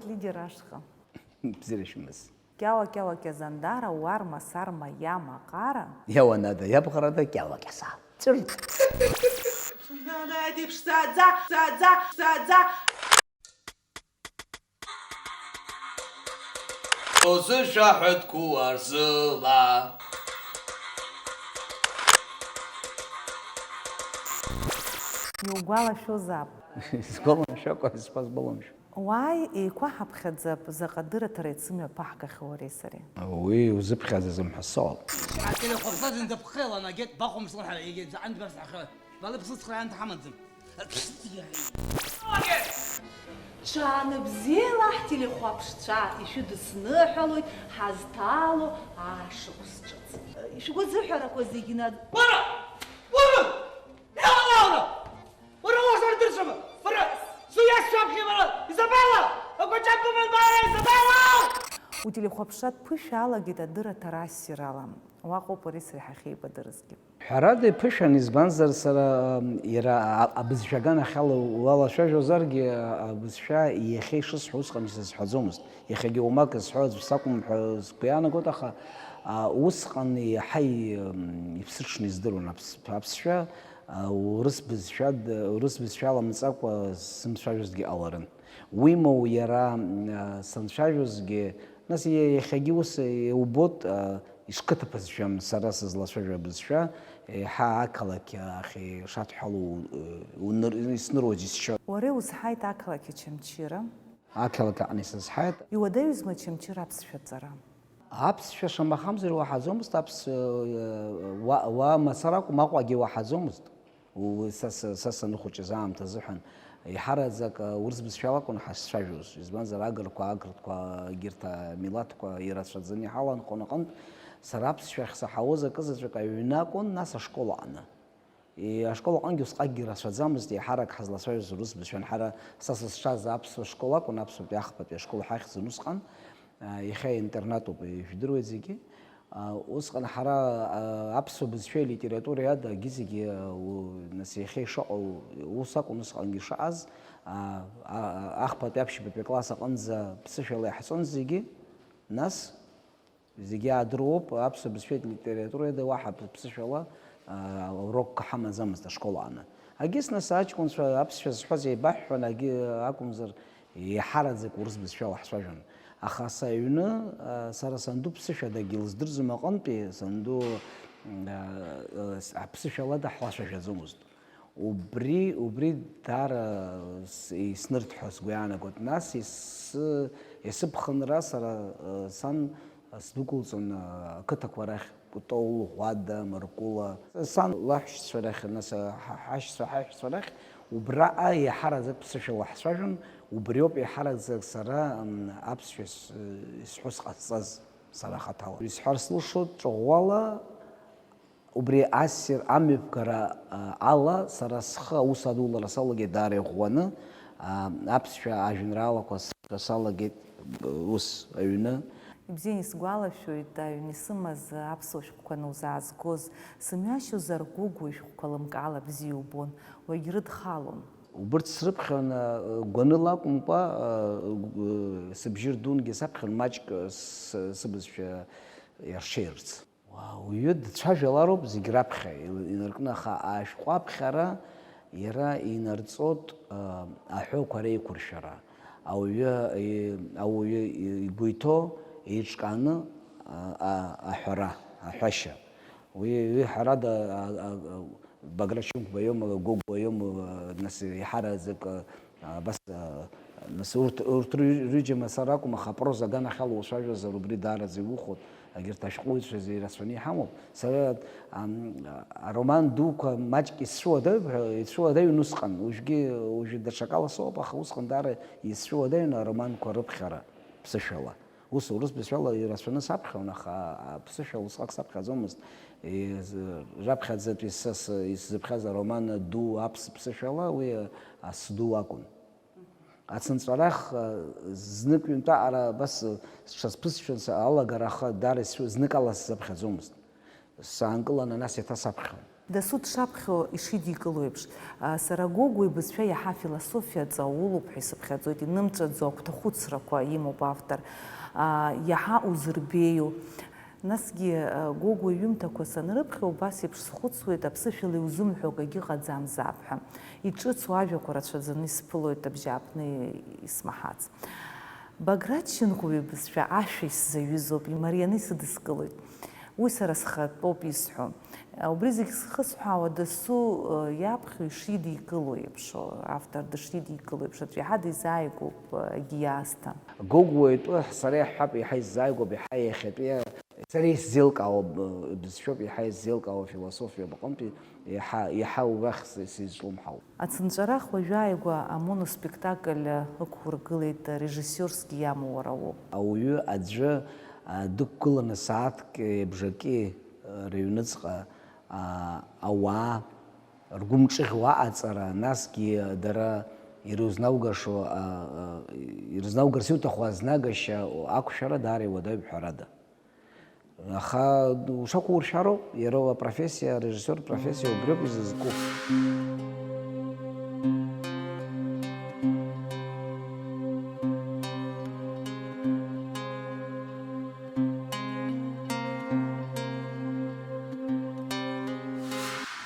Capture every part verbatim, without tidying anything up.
Лидер ашҟа. Бзиара шәымаз. Кьала-кьала кьазандара, уарма-сарма иама ҟара. Иауанада, иабӷарада, кьала-кьаса. Ҵәыр. Ԥшӡаӡа, ԥшӡаӡа, ԥшӡаӡа. Узышәаҳәа дгәуарзыла. Иугәалашәозаап. Исгәаламшәакәа, исҳәаз сгәаламшәо. Уааи, еиқәаҳаԥхьаӡап, заҟа дырраҭара еицымҩаԥаҳгахьоу уареи сареи. Уи узыԥхьаӡаӡам ҳәа соуп. Ателехәаԥшцәа зынӡа бхеиланагеит, бахәаԥшлар ҳәа егьи заҟантә баԥсахьоу. Бала бсыцхраа анҭ ҳамаӡам. Ҽаанбзиала ҳтелехәаԥшцәа ишәыдысныҳәалоит ҳазҭало ашықәс ҿыц. Шәгәы зыҳәарақәа зегьы над- Уара! Уара! Иааура! Уара уасырдырцәама? Уара! Су иасшәаԥхьа бара! Изабала! Агәаҿатә быман баара, Изабала! Утелехәаԥшратә ԥышәа алагеит адырраҭара ассирала. Уаҟоуп уареи сареи ҳахьеибадырызгьы. Ҳәарада, иԥышәан, избанзар, сара, м, иара а-, абызшәа аганахьала уалацәажәозаргьы, а-, абызшәа иахьа ишысҳәо усҟан исызҳәаӡомызт. Иахьагьы уамак зҳәо аӡә сакәым ҳәа сгәы иаанагоит, аха, а, усҟан иаҳа и-, м, иԥсыҽны издыруан аԥс-, аԥсшәа, а, урыс бызшәа д-, урыс бызшәа аламҵакәа сзымцәажәозгьы ҟаларын. Уимоу, иара, м, а, санцәажәозгьы, нас иа-, иахьагьы ус иубоит, а, ишқыҭа бызшәам сара сызлацәажәо абызшәа, еиҳа ақалақь ахь ишадҳәалоу, э, уныр-, исныруа џьысшьо. Уара иузҳаит ақалақь Очамчыра. Ақалақь аҟны исызҳаит. Иуадаҩызма Очамчыра аԥсшәа ҵара? Аԥсшәа шамахамзар иуаҳаӡомызт, аԥс-, э, уа, уа мацара акәым, Аҟәагьы иуаҳаӡомызт. Уи са, са, са саныхәыҷыз аамҭазыҳәан, еиҳараӡак, а, урыс бызшәала акәын ҳазцәажәоз, избанзар, агырқәа, ақырҭқәа, егьырҭ амилаҭқәа ирацәаӡаны иҳаланхон аҟынтә, сара аԥсшәахь саҳауаз акызаҵәык аҩны акәын, нас ашкол аҟны. И, ашкол аҟынгьы усҟакгьы рацәаӡамызт, еиҳарак ҳазлацәажәоз урыс бызшәан. Ҳара, са сызшаз аԥсуа школ акәын, аԥсуатәи ахԥатәи ашкол ҳахьӡын усҟан. А, иахьа интернатуп, ижәдыруеит зегьы. А, усҟан ҳара, а, аԥсуа бызшәеи алитературеи ада, агьы-зегьы, а, у-, нас, иахьа ишыҟоу ус акәын, усҟангьы ишыҟаз, а, а, ахԥатәи аԥшьбатәи акласс аҟынӡа ԥсышәала иаҳҵон зегьы, нас, зегьы аадыруоуп, аԥсуа бызшәеи алитературеи ада уаҳа ԥсышәала, а, урокқәа ҳамаӡамызт ашкол аҟны. Агьыс нас аҷкәынцәа аԥсшәа зҳәаз еибаҳҳәон, агьы акәымзар, еиҳараӡак урыс бызшәала ҳцәажәон. Аха са аҩны, а, сара санду ԥсышәадагьы лыздырӡом аҟынтәи, санду, а, а, с-, аԥсышәалада ҳлацәажәаӡомызт. Убри, убри даара с-, иснырҭ ҳәа сгәы иаанагоит. Нас ис-, исыԥхынра сара, а, сан сдәықәылҵон, а, ақыҭақәа рахь, Кәтол, Ӷәада, Маркула. Сан лаҳәшьцәа рахь, нас, а, ҳа-, ҳашьцәа, ҳаҳәшьцәа рахь, убраҟа еиҳараӡак ԥсышәала ҳцәажәон, убриоуп еиҳараӡак сара, м, аԥсшәа с-, исҳәо сҟазҵаз, сара хаҭала. Исҳәар слшоит, ҿыӷәӷәала, убри ассир амҩаԥгара, а, ала, сара схы аус адулара салагеит даара иӷәӷәаны, а, аԥсшәа ажәеинраалақәа сҳәо салагеит, ус, аҩны. Ибзиан исгәалашәоит, аҩн исымаз аԥсуа шәҟәқәа анузаазгоз, сымҩашьозар, Гәыгә, ишәҟәқәа лымкаала бзиа убон, уагьрыдхалон. Убырҭ срыԥхьон, а, гәаныла акәымкәа, а, г-, сыбжьы рдунгьы саԥхьон маҷк, а, с-, сыбызшәа иаршеирц. Уаҩы дцәажәалароуп зегь раԥхьа ил-, инаркны, аха ашәҟәы аԥхьара иара инарҵоит, а, аҳәоуқәа реиқәыршәара. Ауаҩы, и-, ауаҩы и-, игәы иҭоу еиҿкааны, а, а, аҳәара, аҳәашьа. Уи, уи ҳәарада, а, а, а, Баграт Шьынқәба иоума, Гогәуа иоума, нас еиҳараӡак, а, абас, а, нас урҭ, урҭ ры-, рҩыџьа мацара акәым, аха апроза аганахьала уцәажәозар, убри даараӡа иухәоит, егьырҭ ашәҟәыҩҩцәа зегьы ирацәаны иҳамоуп. Сара, ам, ароман дуқәа маҷк исцәыуадаҩуп ҳәа, ицәыуадаҩын усҟан, уажәгьы, уажәы даҽакала соуп, аха усҟан даара исцәыуадаҩын ароманқәа рыԥхьара ԥсышәала. Ус урыс бызшәала ирацәаны саԥхьон, аха аԥсышәа усҟак саԥхьаӡомызт. Из-, раԥхьаӡатәи са с-, исзыԥхьаз ароман ду аԥс-, ԥсышәала уи, а, сду акәын. Ацынҵәарах, а, знык-ҩынтәаҟара абас, а, сҽазԥысшәан са алагара, аха даара исцәы-, зныкала сзаԥхьаӡомызт. Саанкыланы нас еиҭа саԥхьон. Дасу дшаԥхьо ишидикыло еиԥш, а, сара Гогәуа ибызшәа иаҳа афилософиа ҵаулоуп ҳәа исыԥхьаӡоит, инымҵәаӡо агәҭахәыцрақәа имоуп автор. А, иаҳа узырбеиоу. Насгьы, а, Гогәуа иҩымҭақәа санрыԥхьо, убас еиԥш схәыцуеит, аԥсышәала иузымҳәо акгьы ыҟаӡамзаап ҳәа. Иҿыцу ажәақәа рацәаӡаны исԥылоит абжьааԥны исмаҳац. Баграт Шьынқәба ибызшәа ашәа исзаҩызоуп, имарианы исыдыскылоит. Уи сара схатәоуп исҳәо. Убри зегь зхысҳәаауа дасу, э, иаԥхьо ишидикыло еиԥш, автор дышидикыло еиԥш, аӡә иаҳа дизааигәоуп, э, егьи иаасҭа. Гогәуа итәы сара иаҳҳәап, иаҳа исзааигәоуп, иаҳа иахьатәи, сара исзеилкаауа, э, бызшәоуп, иаҳа исзеилкаауа философиа аҟынтәи, иаҳа, иаҳа уахь си-, сизҿлымҳауп. Ацынҵәарах уажәааигәа амоноспектакль ықәургылеит, режиссиорсгьы иамоу уара уоуп. Ауаҩы аӡәы, а, дықәгыланы сааҭк, е, бжаки, е, рыҩныҵҟа, а, ауаа ргәы мҿыӷьуа аҟаҵара, насгьы дара ирызнаугашо, а, а, ирызнаугарц иуҭаху азнагашьа ақәшәара даара иуадаҩуп, ҳәарада. Аха ушақәуршәароуп, иара апрофессиа, арежиссиор профессиа убриоуп изызку.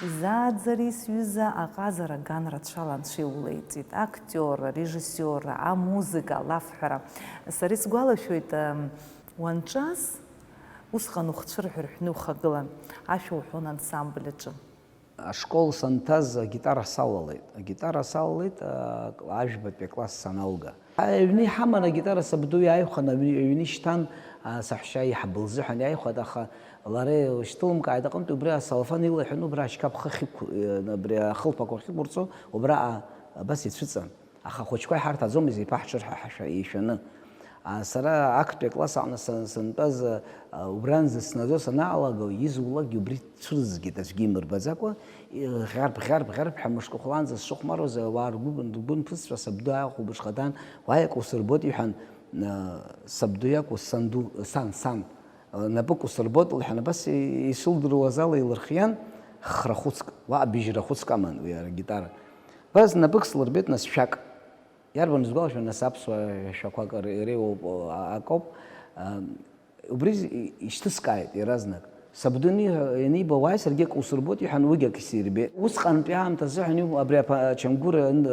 Изааӡари, сҩыза, аҟазара ган рацәала анцәа иулеиҵеит, актиорра, режиссиорра, амузыка, алафҳәара. Сара исгәалашәоит, ам, уанҿаз, усҟан ухцәырҳәа рҳәны ухагылан, ашәа уҳәон ансамбль аҿы. Ашкол санҭаз агитара салалеит. Агитара салалеит, а, ажәбатәи акласс саналга. Аҩны иҳаман агитара, сабду иааихәан, аҩ-, аҩны ишьҭан, а, саҳәшьа иаҳб лзыҳәан иааихәеит, аха лара илышьҭылымкааит аҟынтә, убри асалафан илаҳәаны, убра ашьқаԥ хыхь иқә-, э, абри ахылԥақәа ахьықәырҵо, убраҟа абас ицәыҵан. Аха ахәыҷқәа иҳарҭаӡомызт, иԥаҳҽыр ҳәа ҳашәа-, ишәаны. А, сара актәи акласс аҟны са-, сантәаз, а, убранӡа снаӡо санаалага, изулакгьы убри цәырызгеит, аӡәгьы имырбаӡакәа, и-, ӷьарԥ, ӷьарԥ, ӷьарԥ ҳәа мышкы хәлаанӡа сшыхәмаруаз, ауаа ргәы, ргәы нԥысҵәа сабду аахәылбыҽха даан, уааи акы усырбоит, иҳәан, а, сабду иакәу, санду, сан, сан, а, напык усырбоит, лҳәан, абас и-, исылдыруаз ала илырхиан, хра хәыцк, уа абыжьра хәыцк аман уи агитара. Абас напык слырбеит, нас шәак. Иарбан узгәалашәо, нас аԥсуа шәақәак р-, иреиуоуп, а-, акоуп. А, убри з-, и-, ишьҭыскааит иаразнак. Сабду ани-, ианиба, уааи, саргьы акы усырбоит, иҳәан, уигьы акы сирбеит. Усҟантәи аамҭазы ҳәа, абри аԥа-, Чамгәыр ан-,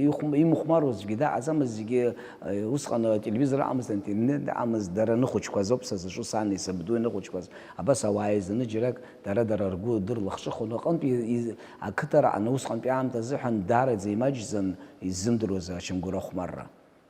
ихәм-, имыхәмаруаз аӡәгьы дыҟаӡамызт, зегьы, а, усҟан ателевизор ыҟамызт, аинтернет ыҟамызт, дара ныхәыҷқәаз ауп сазыҿу, сани сабдуи ныхәыҷқәаз. Абас ауаа еизаны џьарак дара-дара ргәы дырлахҿыхуан. Аҟынтә и-, и-, ақыҭараҟны усҟантәи аамҭазы ҳәа даараӡа имаҷӡан иззымдыруаз ачамгәыр ахәмарра.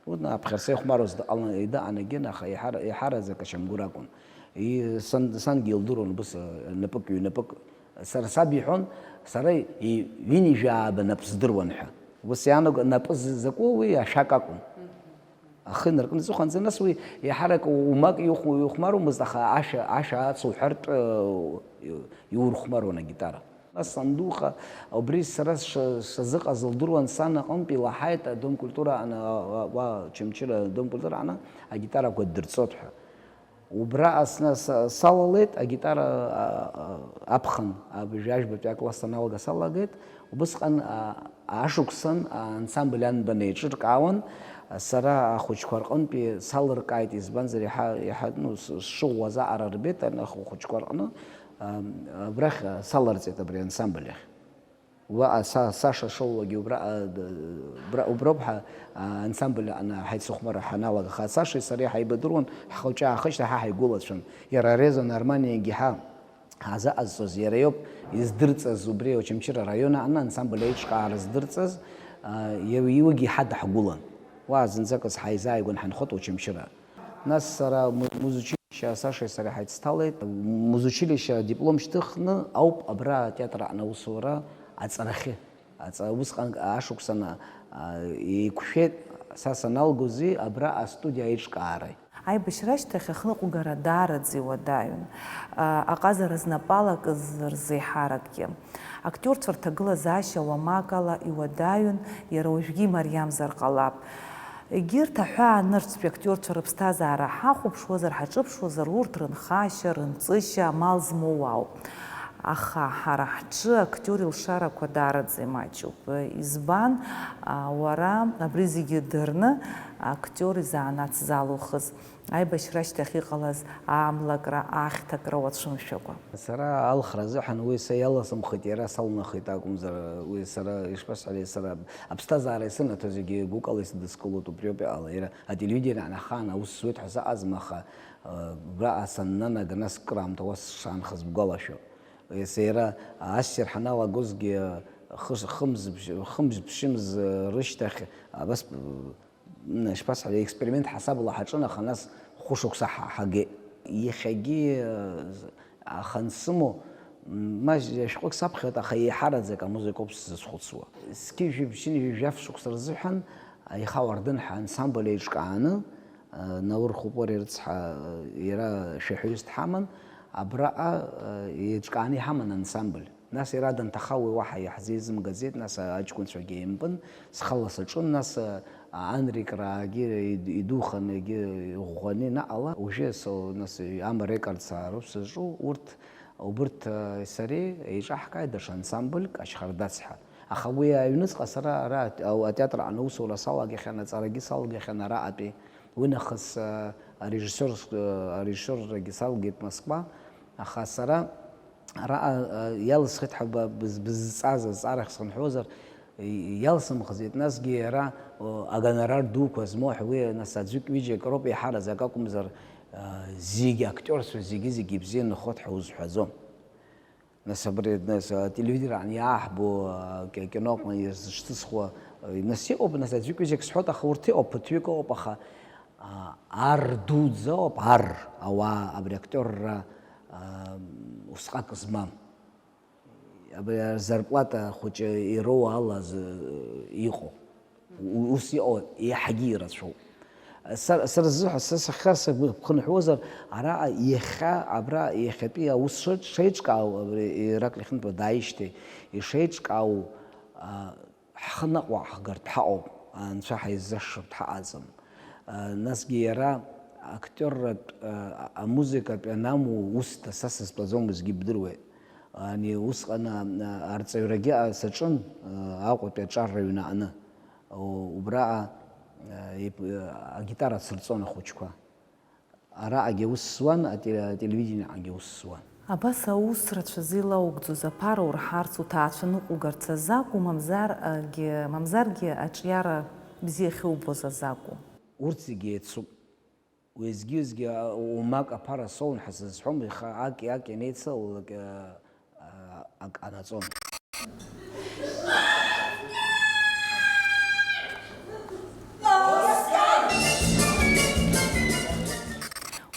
Уи аԥхьарца ихәмаруаз дыҟалан, дыҟан егьын, аха еиҳара-, еиҳараӡак ачамгәыр акәын. И-, сан-, сангьы илдыруан убыс, а, напык, ҩнапык. Сара саб иҳәон, сара и-, ҩынҩажәи ааба нап здыруан ҳәа. Ус иаанаго, напы з-, закәу уи ашәак акәын. Ахы инаркны иҵыхәанӡа, нас уи еиҳарак умак иухә-, иухәмаруамызт, аха ашәа, ашәа ацуҳәартә, э, иурхәмаруан агитара. Нас сандуха, убри сара сша-, сшазыҟаз лдыруан, сан аҟынтә илаҳаит адом культура аҟны, а, а, уа Очамчыра адом культура аҟны агитарақәа ддырҵоит ҳәа. Убраҟа сна-, са-, салалеит агитара, а, а, аԥхын, аб-, жәажәбатәи акласс аналага салагеит. Убысҟан, а, ашықәсан аансамбль анбан еиҿыркаауан, сара ахәыҷқәа рҟынтәи салыркааит, избанзар, иаҳа, иаҳа, ну, с-, сшыӷәӷәаз аҟара рбеит, ан-, ахәыҷқәа рҟны, а, абрахь, а, саларҵеит абри ансамбль ахь. Уаҟа са-, Саша Шоулагьы убра, а, д-, убра, уброуп ҳа, а, ансамбль аҟны ҳаицыхәмара ҳаналага. Аха Сашеи сареи ҳаибадыруан, ҳхы-ҿы аахышьҭ, ҳа ҳаигәылацәан. Иара Резо Нарманиагьы ҳа ҳазыҟазҵоз иара иоуп издырҵаз, убри Очамчыра араион аҟны ансамбль аиҿкаара здырҵаз, а, иа-, уигьы иҳадаҳгәылан. Уа зынӡакыз ҳаизааигәан ҳанхоит Очамчыра. Нас сара му-, музучилище Сашеи сареи ҳаицҭалеит. Музучилище адиплом шьҭыхны ауп абра атеатр аҟны аусура аҵарахьы. Аҵа-, усҟан ашықәсан, а, еиқәшәеит, са саналгози абра астудиа аиҿкаареи. Аибашьра ашьҭахь ахныҟәгара даараӡа иуадаҩын, а, аҟазара знапала акыз рзы еиҳаракгьы. Актиорцәа рҭагылазаашьа уамак ала иуадаҩын, иара уажәгьы имариамзар ҟалап. Егьырҭ аҳәаа нырцәтәи актиорцәа рыԥсҭазаара ҳахәаԥшуазар, ҳаҿыԥшуазар, урҭ рынхашьа, рынҵышьа амал змоу ауп. Аха ҳара ҳҿы актиор илшарақәа даараӡа имаҷуп. Избан, а, уара абри зегьы дырны актиор изанааҭ залухыз? Аибашьра ашьҭахь иҟалаз аамлакра, ахьҭакра уацәымшәакәа. Сара алхра азыҳәан уи са иаласымхеит, иара салнахит акәымзар, уи сара, ишԥасҳәари, сара аԥсҭазаара исынаҭо зегьы гәыкала исыдыскылоит, убриоуп иҟала. Иара ателевидение ахаан аус зуеит ҳәа сыҟаӡам, аха, э, убраҟа саннанага, нас кыраамҭа уа сшаанхаз бгәалашәо. Ес-, иара ассир ҳаналагозгьы, хы-, хымз-, хымз-ԥшьымз рышьҭахь, абас, м, ишԥасҳәари, аексперимент ҳасабала ҳаҿын, аха нас хәышықәса ҳа-, ҳагеит. Иахьагьы, э, аха ансымоу, м, ма ашәҟәык саԥхьоит, аха еиҳараӡак амузыкоуп сзызхәыцуа. Зқьи жәибжьи ҩажәи жәаф шықәса рзыҳәан аиха уардын ҳәа ансамбль еиҿкааны, Наур Хәыпори рыцҳа, иара шәаҳәаҩыс дҳаман, абраҟа еиҿкааны иҳаман ансамбль. Нас иара данҭаха уи уаҳа иаҳзеизымгаӡеит, нас аҷкәынцәагьы еимпын, схала саҿын, нас анрик раагьы идуханы, егьи иӷәӷәаны инаҟала, уажәы со-, нас Ама Рекордс аарыв сызҿу, урҭ, убырҭ сареи еиҿаҳкааит даҽа ансамбльк, Ашьхардац ҳәа. Аха уи аҩныҵҟа сара ара атеатр аҟны аусура салагахьан, аҵарагьы салгахьан араҟатәи. Уи нахыс, а, арежиссиор, а, арежиссиоррагьы салгеит Москва, аха сара араҟа, а, иалысхит ҳәа ба-, быз-, бызҵаз азҵаарахь схынҳәуазар, и-, иалсымхызеит, насгьы иара, о, агонорар дуқәа змоу ҳәа уи, нас, аӡәык-ҩыџьак роуп еиҳараӡак акәымзар, а, зегьы актиорцәа зегьы-зегьы ибзианы ихоит ҳәа узҳәаӡом. Нас абри, нас, ателевизор аҟны иааҳбо, а, ки-, акино аҟны изышьҭысхуа, а, нас иҟоуп, нас аӡәык-ҩыџьак сҳәоит, аха урҭ иҟоуп, ԥыҭҩык ыҟоуп, аха, а, ар дуӡӡа ыҟоуп, ар, ауаа, абри актерра, а, усҟак змам. Абри азарплата хәыҷы ироуа ала зы-, иҟоу. У-, ус иҟоу еиҳагьы ирацәоуп. Са, сара сзыҳәа, са сахьа сгәы-, бхынҳәуазар, араҟа иахьа, абра иахьатәи аус шеиҿ-, шеиҿкаау, абри Ираклиа Хьынтәа дааижьҭеи ишеиҿкаау, а, ҳхы наҟ-ааҟ ҳгарҭ ҳаҟоуп, анцәа ҳаиззашшыртә ҳаҟаӡам. А, насгьы иара актиорратә, а, амузыкатә ианаму ус са сызтәаӡомызгьы бдыруеит. Ани усҟан, а, арҵаҩрагьы, а, саҿын, а, Аҟәатәи аҿар рыҩны аҟны. О, убраҟа, а, ип-, а, агитара цырҵон ахәыҷқәа. Араҟагьы аус зуан, ателе-, ателевидениеҟагьы аус зуан. Абас аус рацәа зеилаугӡоз аԥара урҳарц, уҭаацәа ныҟәугарц азакәу, мамзар, агьы, мамзаргьы аҿиара бзиа ахьубоз азакәу? Урҭ зегьы еицуп. Уеизгьы-уеизгьы, а, умак аԥара соун ҳәа сызҳәом, иаха аки-аки анеицалалак, а, а, ак ҟанаҵон.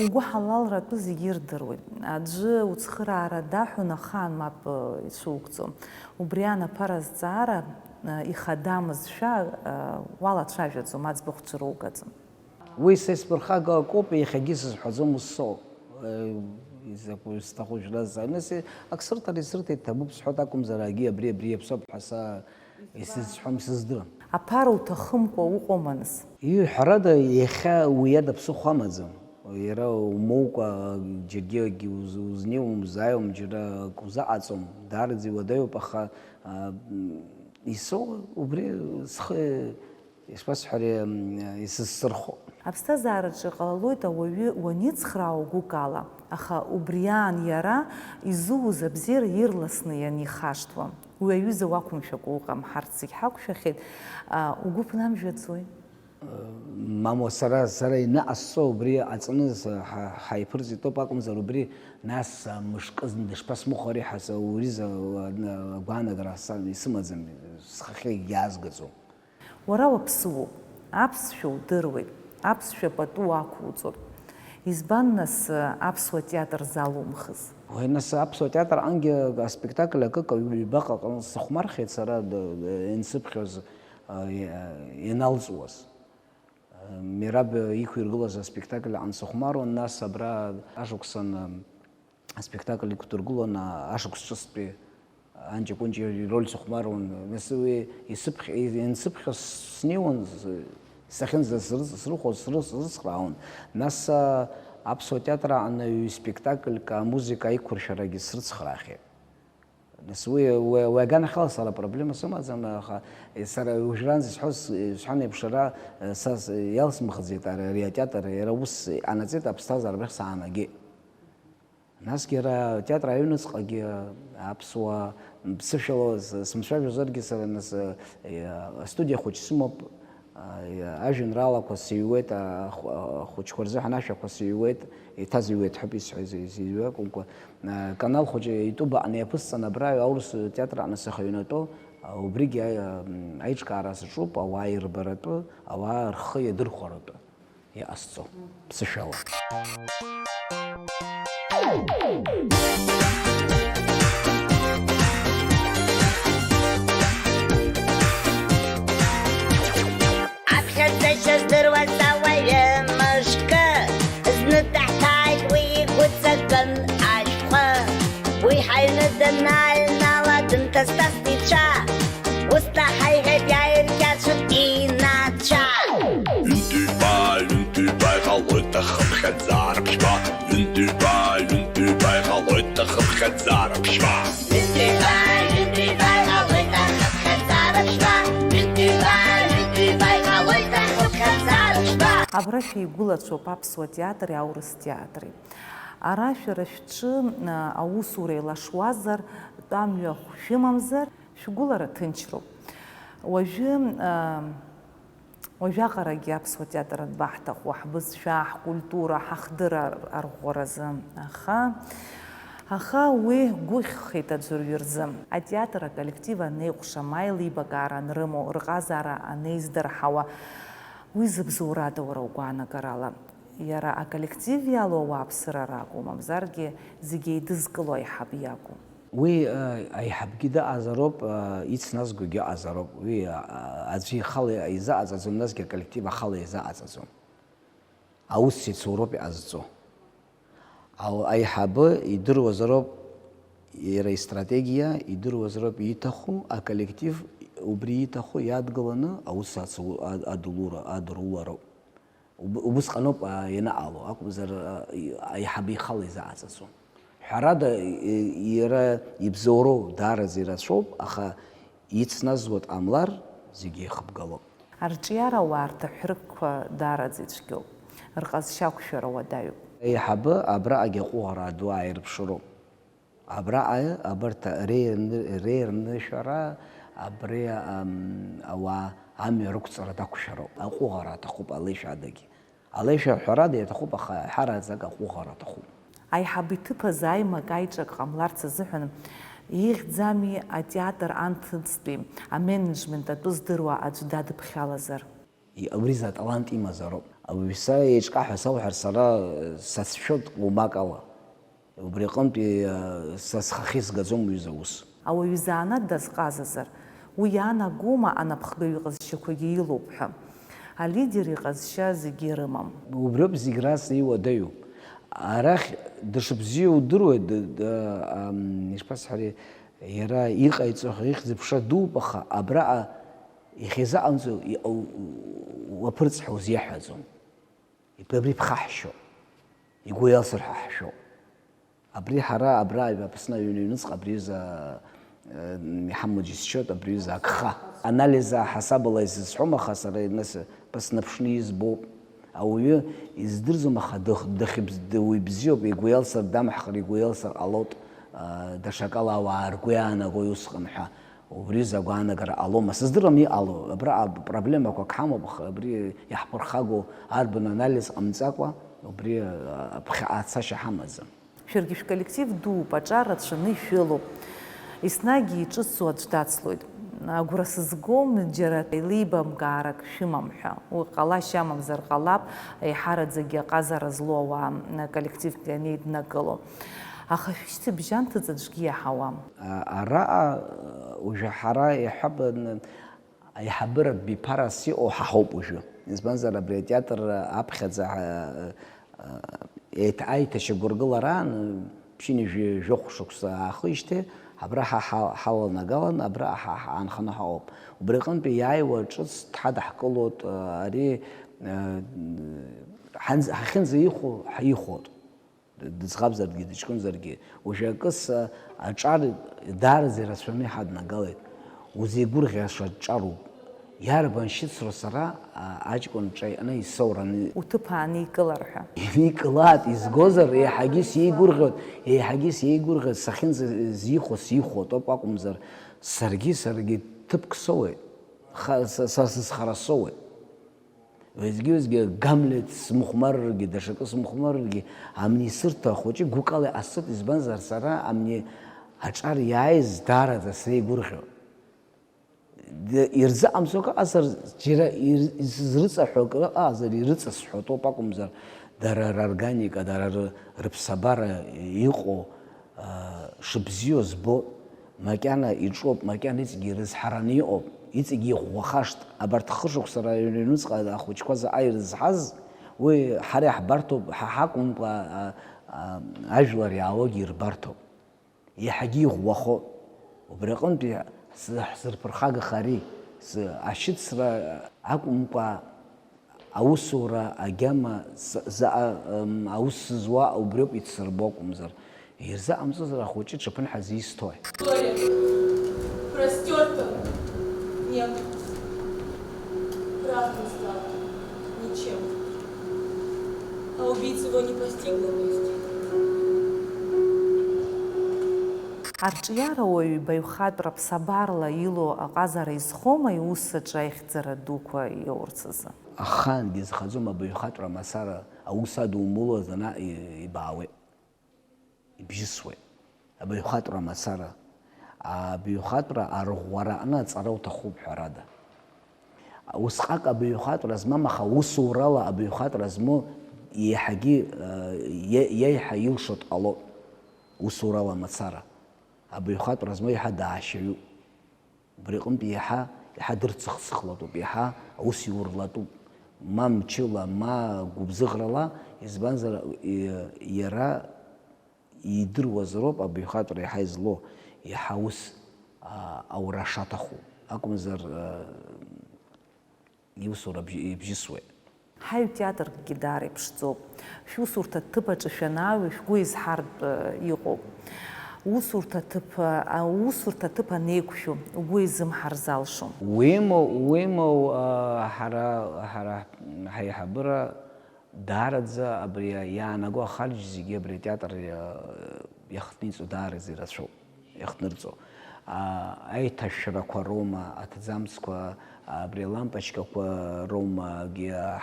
Угәы ҳалалратәы зегьы ирдыруеит. Аӡәы уцхыраара даҳәон, ахаан мап, э, ицәугӡом. Убри анаԥара азҵаара, э, ихадамызшәа, э, уалацәажәаӡом, аӡбахә ҽыругаӡам. Уи са исԥырхагоу акоуп, иахьагьы сызҳәаӡом ус соуп. Э, изакәу сҭаху жәлазҵаа. Нас, э, ак сырҭар исырҭеит, ҭабуп сҳәоит акәымзар, агьи абри, абри иаԥсоуп ҳәа са исызҳәом, исыздырам. Аԥара уҭахымкәа уҟоума нас? Иҳәарада, иахьа уи иада ԥсыхәа амаӡам. Иара умоукәа, џьаргьы акгьы уз-, узнеиуам, узааиуам, џьара акы узаҟаҵом. Даараӡа иуадаҩуп, аха, а, м, исоу убри схы Ишԥасҳәари, м, исызсырхо? Аԥсҭазаараҿы иҟалалоит ауаҩы уаницхраауа гәык ала, аха убри аан иара изуз абзиара ирласны ианихашҭуа. Уи аҩыза уақәымшәакәа уҟам, ҳарҭ зегь ҳақәшәахьеит, а, угәы ԥнамжәаӡои? Мамоу, сара, сара иныҟасҵо убри аҵаны с-, ҳа-, ҳаиԥырҵит ауп акәымзар, убри нас, а, мышкызны дышԥасмыхәари ҳәа са уи рзы, а, агәаанагара са исымаӡам, схахьы иаазгаӡом. Уара уаԥсыуоуп, аԥсшәа удыруеит, аԥсшәа пату уақәуҵоит. Избан, нас, аԥсуа театр залумхыз? Уи, нас, аԥсуа театр аҟынгьы аспектакль акык ҩбаҟа аҟны сыхәмархьеит сара, д-, д-, иансыԥхьоз, а, и-, а, ианалҵуаз. А, Мераб иқәиргылаз аспектакль аҟны сыхәмаруан, нас абра ашықәсан, а, аспектакль иқәдыргылон, а, ашықәс ҿыцтәи Анҷа-Кәынҷа ироль сыхәмаруан. Нас уи исыԥхь-, иансыԥхьо снеиуан, с-, сахьынӡасрыц-, срыхәоз срыц-, срыцхраауан. Нас, а, аԥсуа театр аҟны ҩ-спектакльк амузыка аиқәыршәарагьы срыцхраахьеит. Нас уи, уи, уи аганахьала сара апроблема сымаӡам, аха сара уажәраанӡа исҳәоз, исҳәан еиԥш, ара, са с-, иалсмыхӡеит ари, ари атеатр, иара ус иҟанаҵеит аԥсҭазаара абрахь саанагеит. Насгьы ара атеатр аҩныҵҟагьы аԥсуа ԥсышәала с-, сымцәажәозаргьы сара нас, астудиа хәыҷ сымоуп, ажәеинраалақәа сыҩуеит, ахә-, ахәыҷқәа рзыҳәан ашәақәа сыҩуеит, еиҭазыҩуеит ҳәоуп исҳәаз, изыҩуа акәымкәа, канал хәыҷы итәы баҟны иаԥысҵан абра аурыс театр аҟны сахьыҩнатәоу, убригьы аи-, аиҿкаара саҿуп, ауаа ирбаратәы, ауаа рхы иадырхәаратәы. Иҟасҵо, ԥсышәала. Аԥхьаӡашьа здыруаз ауаҩы мышкы, зны даҳҭааит уи игәы ҵакын ашәҟәы. Уи ҳаҩны данааҩнала дынҭасҭаст ицәа, ус наҳаиҳәеит иааиркьаҿын инацәа. Ҩынтәиба, ҩынтәиба иҟалоит ахыԥхьаӡара ԥшьба. Ҩынтәиба, ҩынтәиба иҟалоит ахыԥхьаӡара ԥшьба. Ҩынтәиба, ҩынтәиба иҟалоит ахыԥхьаӡара ԥшьба. Ҩынтәиба, ҩынтәиба иҟалоит ахыԥхьаӡара ԥшьба. Абра шәеигәылацәоуп аԥсуа театри аурыс театри. Ара шәара шәҿы, а, аусура еилашуазар, тәамҩахә шәымамзар, шәгәылара ҭынчроуп. Уажәы, а, уажәаҟарагьы аԥсуа театр анбаҳҭаху, ҳбызшәа, ҳкультура, ҳахдырра арӷәӷәаразы. Аха, аха уи гәыхьхеит аӡәырҩы рзы. Атеатр аколлектив анеиҟәша, ма еилибакаара анрымоу, рҟазаара анеиздырҳауа, уи зыбзоурада уара угәаанагарала? Иара аколлектив иалоу ауааԥсыра ракәу, мамзаргьы зегь еидызкыло аиҳаб иакәу? Уи, э, аиҳабгьы дыҟазароуп, э, ицназгогьы ыҟазароуп. Уи, э, аӡәы ихала изыҟаҵаӡом, насгьы аколлектив ахала изыҟаҵаӡом. Аус иацуроуп иҟазҵо. Ау-, аиҳабы идыруазароуп иара истратегиа, идыруазароуп ииҭаху, аколлектив убри ииҭаху иадгыланы аус ацу-, а-, адулура-, адырулароуп. Уб-, убысҟаноуп, а, ианаҟало, акәымзар, а, и-, аиҳабы ихала изыҟаҵаӡом. Ҳәарада, и-, иара ибзоуроу даараӡа ирацәоуп, аха ицназуа дҟамлар, зегьы еихыбгалоуп. Арҿиарауаа рҭыҳәрықәқәа даараӡа ицәгьоуп, рҟазшьа ақәшәара уадаҩуп. Аиҳабы абраҟагьы аҟәыӷара ду ааирԥшыроуп. Абраҟа абарҭ реирны-, реирнышәара, абри, ам, ауаа амҩа рықәҵара дақәшәароуп. Аҟәыӷара аҭахуп алеишәадагьы. Алеишәа ҳәарада иаҭахуп, аха ҳараӡак аҟәыӷара аҭахуп. Аиҳаб иҭыԥ азы аимак-аиҿак ҟамларц азыҳәан ихьӡами атеатр анҭыҵтәи аменеджмент атәы здыруа аӡә дадыԥхьалазар? И-, абри за талант имазароуп. Ауаҩ са еиҿкаа ҳәа сауҳәар, сара, э, сацәшәоит уамак ала. Убри аҟынтәи, э, са схахьы сгаӡом уи заус. Ауаҩы изанааҭ дазҟазазар, уи иаанагома анапхгаҩ иҟазшьақәагьы илоуп ҳәа? Алидер иҟазшьа зегьы ирымам. Убриоуп зегь рас иуадаҩу. Арахь дышбзиоу удыруеит, д-, д-, ам, ишԥасҳәари, иара иҟаиҵо, ихьӡ-ԥша дууп, аха абраҟа иахьизаҟамҵо иҟау уаԥырҵ ҳәа узиаҳәаӡом. Иб-, абри ԥхаҳшьоуп, игәы иалсыр ҳәа ҳшәоуп. Абри ҳара абра Аԥсны аҩны аҩныҵҟа абри аҩыза, э, иҳамоу џьысшьоит, абри аҩыза агха. Анализ аҳасабала изысҳәом, аха сара нас ба снаԥшны избоуп. Ауаҩы издырӡом, аха дых-, дахьыбз-, д-, уи бзиоуп, игәы иалсыр дамҳхыр, игәы иалсыр ҟалоит, э, даҽакала ауаа ргәы иаанагои усҟан ҳәа. Убри аҩыза агәаанагара ҟалома? Сыздырам иҟало, абра апроблемақәак ҳамоуп, аха абри иаҳԥырхагоу арбану анализ ҟамҵакәа, убри, а, аԥхьаҟа ацашьа ҳамаӡам. Шәаргьы шәколлектив дууп, аҿар рацәаны ишәылоуп. Еснагь иҿыцу аӡә дацлоит. Агәра сызгом, џьара еилибамкаарак шәымам ҳәа. Уи ҟалашьа амамзар ҟалап, еиҳараӡакгьы аҟазара злоу ауаа, м, коллективк ианеиднакыло. Аха шәышьҭыбжь анҭыҵ аӡәгьы иаҳауам. А-, араҟа, уажәы ҳара иаҳҳәап, н-, аиҳабыратә биԥарас иҟоу ҳаҳауп уажәы. Избанзар, абри атеатр аԥхьаӡа, а, а, еиҭ-, аиҭашьақәыргылараан, ԥшьынҩажәи жәохә шықәса аахижьҭеи, абра ҳа ҳа-, ҳаланагалан, абра ҳа ҳаанханы ҳаҟоуп. Убри аҟынтәи иааиуа ҿыц дҳадаҳкылоит, а, ари, а, ҳанз-, ҳахьынӡаихәо ҳаихәоит. Дыӡӷабзаргьы, дыҷкәынзаргьы, уажәы акыс, а, аҿар даараӡа ирацәаны иҳаднагалеит. Узеигәырӷьаша ҿароуп. Иарбан шьыцроу сара, а, аҷкәын ҿа иҟны исоураны? Уҭыԥ ааникылар ҳәа. Иникылааит, изгозар, еиҳагьы сеигәырӷьоит, еиҳагьы сеигәырӷьоит, сахьынӡазихәо сихәо атәоуп акәымзар, саргьы, саргьы ҭыԥк соуеит. Ха-, са, са сызхара соуеит. Уеизгьы-уеизгьы Гамлет смыхәмарыргьы, даҽакы смыхәмарыргьы, амни сырҭо ахәыҷы гәыкала иҟасҵоит, избанзар, сара амни аҿар иааиз даараӡа среигәырӷьо. Д-, ирзыҟамҵо акы ыҟазар, џьара ир-, изрыҵаҳәо акы ыҟазар, ирыҵасҳәо атәоуп акәымзар, дара рорганика, дара ры-, рыԥсабара иҟоу, аа, шыбзиоу збо, макьана иҿоуп, макьана иҵегьы ирызҳараны иҟоуп, иҵегьы иӷәӷәахашт. Абарҭ хышықәса рыҩныҵҟа ахәыҷқәа заҟа ирызҳаз, уи ҳара иаҳбарҭоуп, ҳа ҳакәымкәа, а, а, ажәлар иаауагьы ирбарҭоуп. Иаҳагьы иӷәӷәахо. Убри аҟынтәи ҳзы-, ҳзырԥырхагахари, зы-, ашьыцра акәымкәа, аусура агьама за-, заҟа, м, аус зуа убриоуп ицсырбо акәымзар, ирзыҟамҵозар ахәыҷы ҽыԥын ҳазисҭои? Боря, простёртым нет. Прах не стал ничем. А убийц его не постигла весть. Арҿиарауаҩ ибаҩхатәра ԥсабарала илоу аҟазара изхома иус аҿы аихьӡара дуқәа иоурц азы? Ахаангьы изхаӡом абаҩхатәра мацара, аус адумуло зны и-, ибаауеит, ибжьысуеит. Абаҩхатәра мацара, абаҩхатәра арӷәӷәара аҟны аҵара уҭахуп, ҳәарада. Усҟак абаҩхатәра змам, аха усурала абаҩхатәра змоу еиҳагьы, э, иа-, иаиҳа илшо дҟалоит. Усурала мацара. Абаҩхатәра змоу еиҳа даашьаҩуп. Убри аҟынтә еиҳа, еиҳа дырцыхцыхлатәуп, еиҳа аус иурлатәуп. Ма мчыла, ма гәыбзыӷрала, избанзар, и-, иара идыруазароуп абаҩхатәра еиҳа излоу, еиҳа аус, а, аура шаҭаху. Акәымзар, а, иусура бжь-, ибжьысуеит. Ҳаҩ театргьы даара иԥшӡоуп. Шәусурҭа ҭыԥ аҿы шәанаҩы шәгәы изҳартә, э, иҟоуп. Усурҭа ҭыԥ, а, усурҭа ҭыԥ анеиқәшәо, угәы изымҳар залшом. Уимоу, уимоу, а, ҳара, ҳара ҳаиҳабыра даараӡа абри иаанаго ахарџь зегьы абри атеатр иа-, иахҭниҵо даараӡа ирацәоуп. Иахҭнырҵо. А, аиҭашәарақәа роума, аҭӡамцқәа, абри алампочкақәа роума,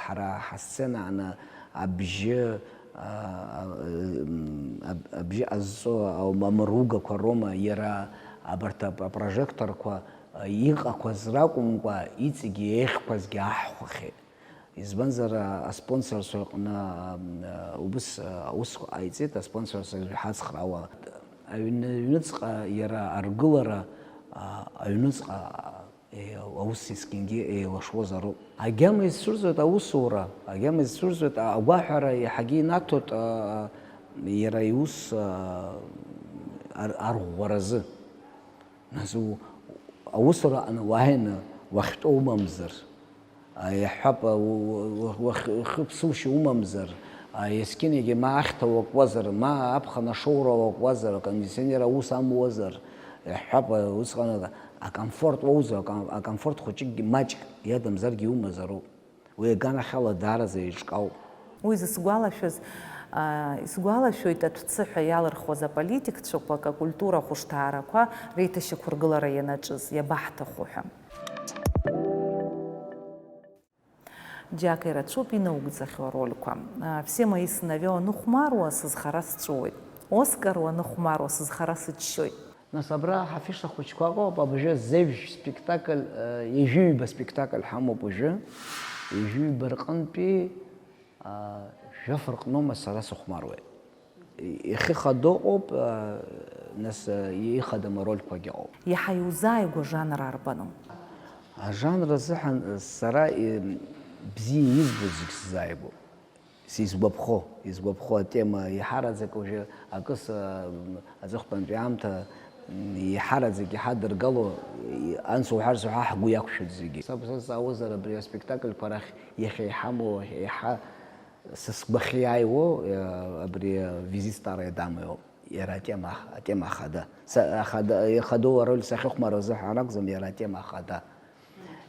ҳара ҳасцена аҟны абжьы, а, а, м, аб-, абжьы ҟазҵо ам-, амыругақәа роума, иара абарҭ ап-, апрожекторқәа, а, иҟақәаз ракәымкәа, иҵегьы еиӷьқәазгьы аҳхәахьеит. Избанзар, а, аспонсорцәа рҟны, а, убыс, а, аусқәа ҟаиҵеит, аспонсорцәа ҳацхраауа. Аҩны, аҩныҵҟа иара аргылара, а, аҩныҵҟа, а, е-, аус есқьынгьы еилашуазароуп. Агьама изцәырҵуеит аусура, агьама изцәырҵуеит, а, агәаҳәара иаҳагьы инаҭоит, а, а, иара иус, а, ар-, арӷәӷәаразы. Нас у-, аусура аҟны уааины уахьтәоу умамзар, а, иаҳҳәап, а, у-, у-, уахь-, ухы ԥсушьа умамзар, а, есқьынагьы ма ахьҭа уакуазар, ма аԥхын ашоура уакуазар, акондиционер аус амуазар, иаҳҳәап, а, усҟан акомфорт уоузар, аком-, акомфорт хәыҷыкгьы маҷк иадамзаргьы иумазароуп. Уи аганахьала даараӡа еиҿкаауп. Уи зысгәалашәаз, аа, исгәалашәоит атәцыҳәа иалырхуаз аполитикцәақәак акультура ахәышҭаарақәа реиҭашьақәыргылара ианаҿыз, иабаҳҭаху ҳәа. Џьака ирацәоуп инаугӡахьоу арольқәа. Аа, Всем мои сыновья уаныхәмаруа, сызхара сҵәыуоит. Оскар уаныхәмаруа, сызхара сыччоит. Нас абра ҳафиша хәыҷқәа ыҟоуп, абжа зежә спектакль, э, ҩажәи ҩба спектакль ҳамоуп уажәы. Ҩажәи ҩба рҟынтәи, а, жәаф рҟноума сара сыхәмаруеит. Иахьа ихадоу ыҟоуп, а, нас, а, ихадам арольқәагьы ыҟоуп. Иаҳа иузааигәоу ажанр арбану? Ажанр азыҳәан сара, э, бзиа избо зегь сзааигәоуп. Сизгәаԥхо, изгәаԥхо атема иаҳараӡак уажәы акыс, а, аҵыхәтәантәи аамҭа, м, иаҳараӡак иҳадыргало, и-, анс уҳәарц уҳәа ҳгәы иақәшәоит зегьы. Саб сазҵаауазар абри аспектакльқәа рахь иахьа иҳамоу, иаҳа Са сгәахьиааиуоу, э, абри, э, Визит Старая Дама иоуп. Иара атема ах-, атема ахада. Са-, ахада, ихадоу ароль сахьыхәмаруа азыҳәан акәӡам, иара атема ахада.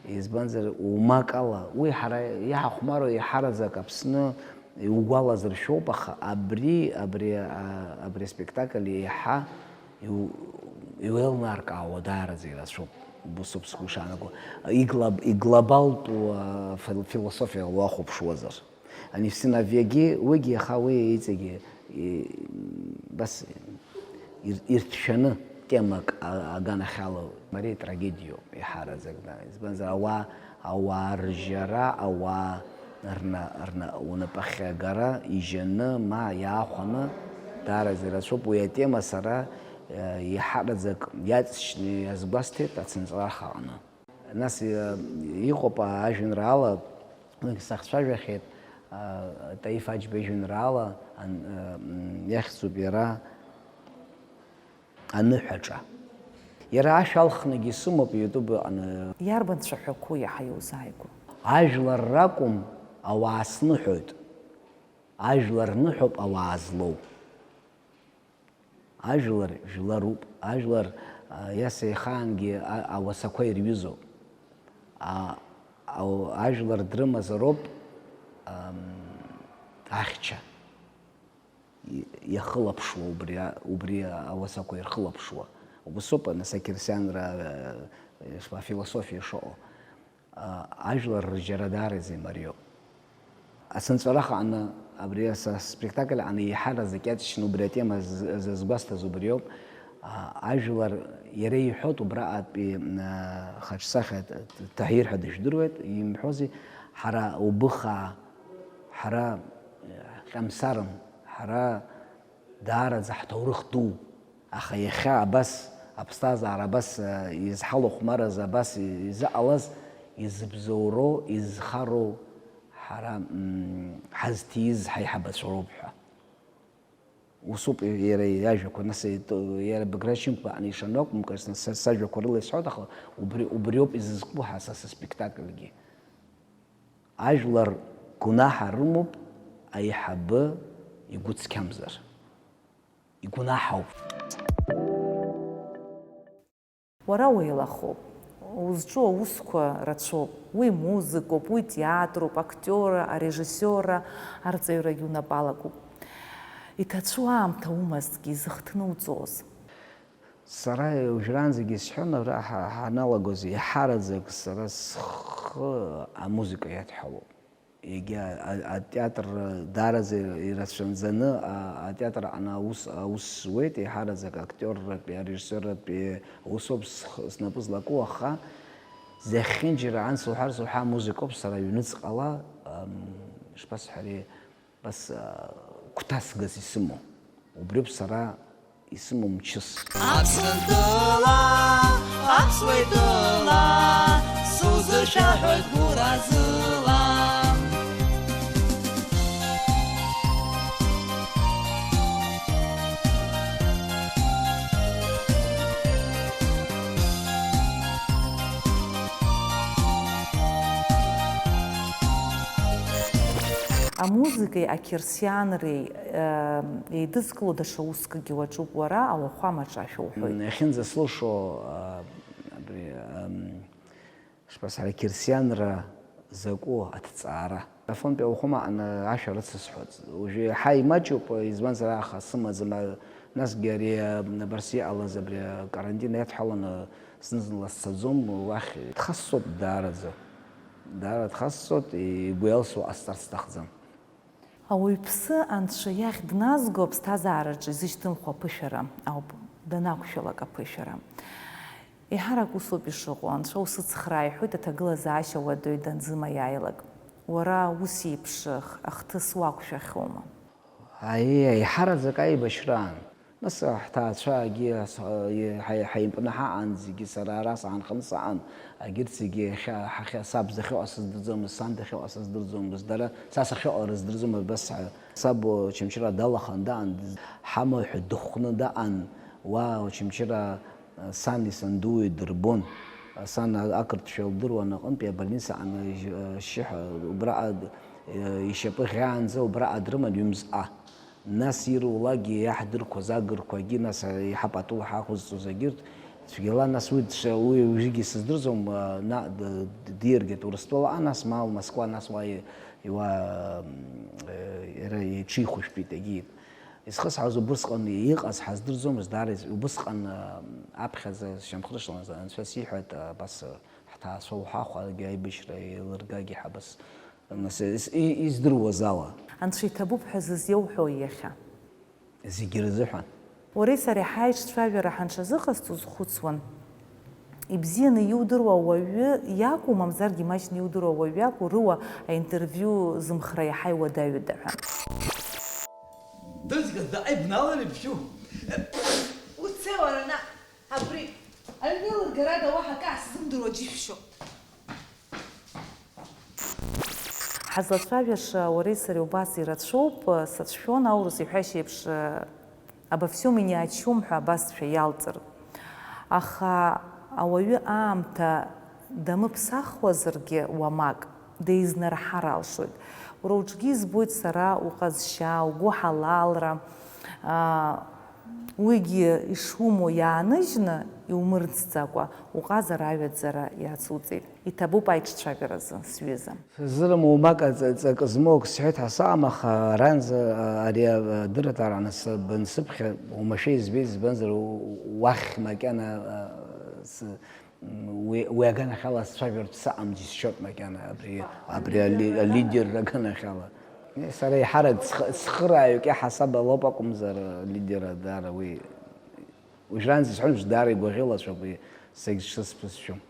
Избанзар, умак ала, уи ҳара иаҳахәмаруа иаҳараӡак Аԥсны иугәалазыршәоуп, аха абри, абри, а, абри аспектакль еиҳа иу-, иуеилнаркаауа даараӡа ирацәоуп, усоуп сгәы ишаанаго. Иглоб-, иглобалтәу, а, фил-, философиала уахәаԥшуазар. Ани всиновьегьы, уигьы иаха уи иҵегьы, и-, бас ир-, ирҭшәаны темак а-, аганахьала. Мариа итрагедиоуп, иҳараӡак, да. Избанзар, ауаа, ауаа ржьара, ауаа рна-, рна-, унапахьы агара ижьаны, ма иаахәаны, даараӡа ирацәоуп. Уи атема сара, э, иҳараӡак иаҵшьны иазгәасҭеит ацынҵәарах аҟны. Нас, э, иҟоуп ажәеинраала, уигь сахцәажәахьеит, а, Таиф Аџьба ижәеинраала, ан-, э, м, иахьӡуп иара, Аныҳәаҿа. Иара ашә алхнагьы сымоуп YouTube аҟны. Иарбан цәаҳәақәоу иаҳа иузааигәоу? Ажәлар ракәым, ауаа сныҳәоит. Ажәлар рныҳәоуп ауаа злоу. Ажәлар жәларуп. Ажәлар, а, иаса ихаангьы а-, ауасақәа ирҩызоуп. А, ау-, ажәлар дрымазароуп, ам, ахьча и-, иахылаԥшуа, убри а-, убри ауасақәа ирхылаԥшуа. Убасоуп, нас, ақьырсианра, э, ишԥа-, афилософиа шыҟоу. А, ажәлар ржьара даараӡа имариоуп. Ацынҵәарах аҟны, абри ас-, аспектакль аҟны еиҳараӡак иаҵшьны убри атема з-, зызгәасҭаз убриоуп. А, ажәлар иара иҳәоит убраҟатәи, а, хаҿсахьа Т-, Т-, Таҳир ҳәа дыжәдыруеит, имҳәози, ҳара убыхаа, ҳара, э, ҟьамсарым, ҳара даараӡа ҳҭоурых ду. Аха иахьа абас аԥсҭазаара абас, э, изҳалахәмарыз, абас изыҟалаз, изыбзоуроу, изхароу ҳара, м, ҳазҭиз ҳаиҳабацәа роуп ҳәа. Усоуп иара иажәақәа, нас ит-, иара Баграт Шьынқәба аҟны ишану акәымкәа, са, са сажәақәа рыла исҳәоит, аха убри, убриоуп изызку ҳа са сыспектакльгьы. Ажәлар гәнаҳа рымоуп, аиҳабы игәы цқьамзар. Игәнаҳауп. Уара уеилахоуп. Узҿу аусқәа рацәоуп. Уи музыкоуп, уи театруп, актиора, арежиссиора арҵаҩрагьы унапы алакуп. Иҭацәу аамҭа умазҭгьы изыхҭнуҵоз? Сара уажәраанӡагьы исҳәон, ара ҳа-, ҳаналагоз иҳараӡак сара схы амузыка иадҳәалоуп. Егьа а-, атеатр даараӡа ирацәаӡаны, а-, атеатр аҟны аус, аус зуеит, еиҳараӡак актиорратәи, арежиссиорратәи аусоуп сх-, снапы злаку, аха зехьынџьара анс уҳәарц уҳәа амузыкоуп сара аҩныҵҟала, ам, ишԥасҳәари, бас, а, гәҭасгас исымоу. Убриоуп сара исымоу мчыс. Аԥсынтәыла, аԥсуа итәыла, сузышәаҳәоит гәыразыла. Амузыкеи ақьырсианреи, э, еидызкыло даҽа усқәагьы уаҿуп уара, ауахәамаҿы ашәа уҳәоит. М, иахьынӡаслушо, а, абри, ам, шԥасҳәари, ақьырсианра закәу аҭҵаара. Афонтәи ауахәама аҟны ашәа рыцысҳәац. Уажәы иаҳа имаҷуп, избанзар, аха сымаӡам, а, насгьы ари, а, абарс иҟалаз абри акарантин иадҳәаланы зны-зынла сцаӡом уахь. Дхасҵоит даараӡа. Даара дхасҵоит, игәы иалсуа ҟасҵарц сҭахӡам. Ауаҩԥсы Анцәа иахь дназго аԥсҭазаараҿы изышьҭымхуа аԥышәара ауп, данақәшәалак аԥышәара. Еиҳарак усоуп ишыҟоу, Анцәа усыцхраа иҳәоит аҭагылазаашьа уадаҩ данзымаиааилак. Уара ус еиԥш ах-, ахҭыс уақәшәахьоума? Аиеи, аиҳараӡак аибашьраан. Нас ҳҭаацәагьы ас-, ҳа-, ҳа-, ҳаимпны ҳаҟан, зегьы сара ара саанханы саҟан, агьырҭ зегьы иахьа, ҳахьа-, саб дахьыҟаз сыздырӡомызт, сан дахьыҟаз сыздырӡомызт, дара, са сахьыҟала рыздырӡомызт, абас ҳа-, саб Очамчыра далахан даҟан, ҳамаҳә дыхәны даҟан, уа Очамчыра Сани сандуи дырбон. Сан ақырҭшәа лдыруан аҟынтәи абольница аҟны, ашьшьыҳәа, убраҟа Ишьапы ӷьаанӡа убраҟа дрыман ҩымзҟа. Нас ирулакгьы иаҳдырқәаз агырқәагьы, нас еиҳа пату ҳақәызҵоз агьырҭ, цәгьала нас уи дша-, уи уажәыгьы сыздырӡом, а, на-, д-, д-, диргеит Урыстәылаҟа, нас ма Москва, нас уа и-, иуа, м, э, иара иҽихәышәтәит, егьит. Изхысҳәааз убысҟан иҟаз ҳаздырӡомызт, даара из-, убысҟан, а, аԥхьаӡа сшьамхнышланы анцәа сиҳәеит, а, абас, а, ҳҭаацәа уҳәа, хәаргьы аибашьра еилыргагьы ҳабас. Нас ис-, и-, издыруаз ала. Анцәа иҭабуп ҳәа зызиоуҳәо иахьа? Зегьы рзыҳәан. Уареи сареи ҳаиҿцәажәара ҳанҽазыҟасҵо узхәыцуан. Ибзианы иудыруа ауаҩы иакәу, мамзаргьы имаҷны иудыруа ауаҩы иакәу, рыуа аинтервиу зымхра иаҳа иуадаҩыда ҳәа. Дызгаз даҟа ибналар ибжьу? Уцеи уара наҟ, абри аҩны лыргарада уаҳа акы аасзымдыруа џьышәшьо. Ҳазлацәажәаша уареи сареи убас ирацәоуп, сацәшәон аурыс иҳәашьа еиԥш, обо всём и ни о чём ҳәа абасшәа иалҵыр. Аха ауаҩы аамҭа дамыԥсахуазаргьы уамак, деизнарҳар алшоит. Уара уҿгьы избоит сара уҟазшьа, угәыҳалалра, аа, уигьы ишумоу иааныжьны, иумырӡӡакәа, уҟазара аҩаӡара иацуҵеит. Иҭабуп аиҿцәажәаразы, сҩыза. Сыздырам, уамак аҵа-, ҵакы змоу акы сҳәеит ҳәа саҟам, аха аранӡа, а, ари, а, адырраҭара аныс-, бансыԥхьа, уамашәа избеит, избанзар, у-, уахь макьана, а, с-, м, уи, уи аганахьала сцәажәартә саҟам џьысшьоит макьана, абри, абри али-, алидер аганахьала. Е, сара еиҳарак схы-, схырааҩык иаҳасаб алоуп акәымзар, алидер даара уи, уажәраанӡа исҳәон, даара игәаӷьылацәоуп уи, сегь сшысԥысшәом.